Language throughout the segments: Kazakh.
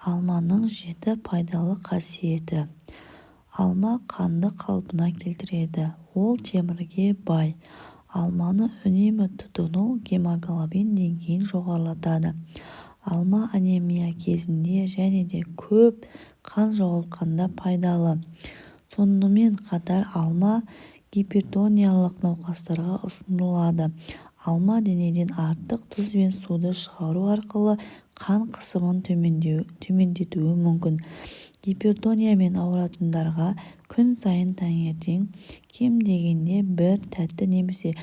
Алманың жеті пайдалы қасиеті. Алма қанды қалпына келтіреді. Ол темірге бай. Алманы үнемі тұтыну гемоглобин деңгейін жоғарылатады. Алма анемия кезінде және де көп қан жоғалтқанда пайдалы. Сонымен қатар алма гипертониялық науқастарға ұсынылады. Алма денеден артық тұз бен суды шығару арқылы қан қысымын төмендетуі мүмкін. Гипертониямен ауыратындарға күн сайын таңертең кем дегенде бір тәтті немесе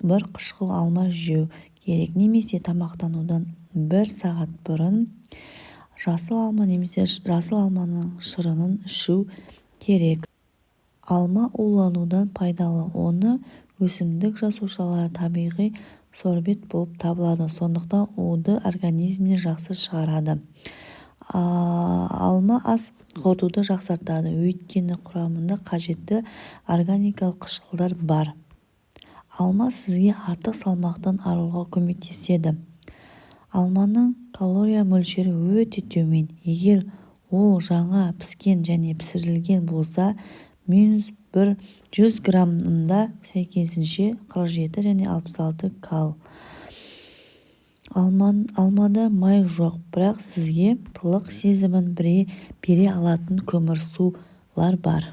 бір қышқыл алма жеу керек немесе тамақтанудан бір сағат бұрын жасыл алма немесе жасыл алманың шырынын ішу керек. Алма уланудан пайдалы. Оны өсімдік жасушалары табиғи сорбент болып табылады, сондықтан уды организмнен жақсы шығарады. Алма ас қорытуды жақсартады, өйткені құрамында қажетті органикалық қышқылдар бар. Алма сізге артық салмақтан арылуға көмектеседі. Алманың калория мөлшері өте төмен. Егер ол жаңа піскен және пісірілген болса, минус бір 100 граммында сәйкесінше 47 және 66 кал. Алмада май жоқ, бірақ сізге тұрақтылық сезімін бере алатын көмірсулар бар.